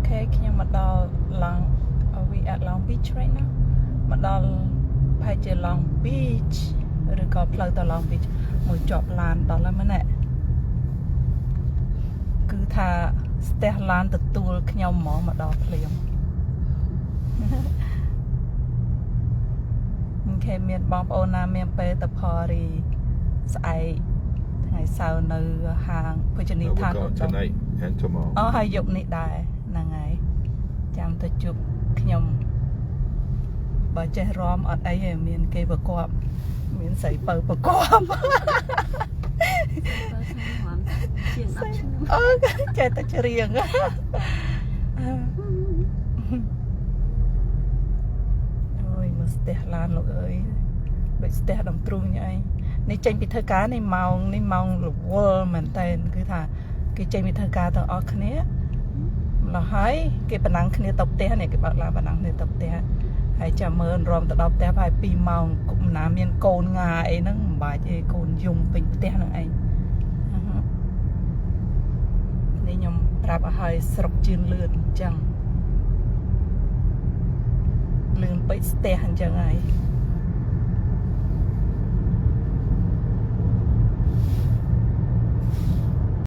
Okay ខ្ញុំមកដល់ Long, are we at Long Beach right now? មកដល់ប្រហែលជា Long Beach ឬក៏ផ្លូវទៅ Long Beach មួយជាប់ឡានដល់ហើយមែនទេគឺថាស្ទះឡានទទួលខ្ញុំហ្មងមកដល់ភ្លាម Okay មានបងប្អូនណាមានពេលទៅ party ស្អែកថ្ងៃសៅរ៍នៅហាងភោជនីយ No, ដ្ឋាន we're going tonight and tomorrow. អូហើយយប់នេះដែរហ្នឹងហើយចាំទៅជួបខ្ញុំបើចេះរាំអត់អីទេមានគេប្រកបមានស្រីពៅប្រកប បើខាងរំជាង10ឆ្នាំ អូចេះតែច្រៀងអូយមកស្ទះឡានលោកអើយដូចស្ទះដំទ្រូងញ៉ៃនេះចេញពីធ្វើការនេះម៉ោងនេះម៉ោងរវល់មែនតើគឺថាគេចេញពីធ្វើការទាំងអស់គ្នាម្ល៉េះហើយគេប្រណាំងគ្នាទៅផ្ទះនេះគេបើកឡានប្រណាំងគ្នាទៅផ្ទះហើយចាំមើលរំទៅដល់ផ្ទះប្រហែល2ម៉ោងគុំណាមានកូនងាអីហ្នឹងមិនបាច់ទេកូនយំពេញផ្ទះហ្នឹងឯងអឺហឺ នេះខ្ញុំប្រាប់ឲ្យហើយស្រុកជឿនលឿនអញ្ចឹងលឿនពេកស្ទះអញ្ចឹងហើយ។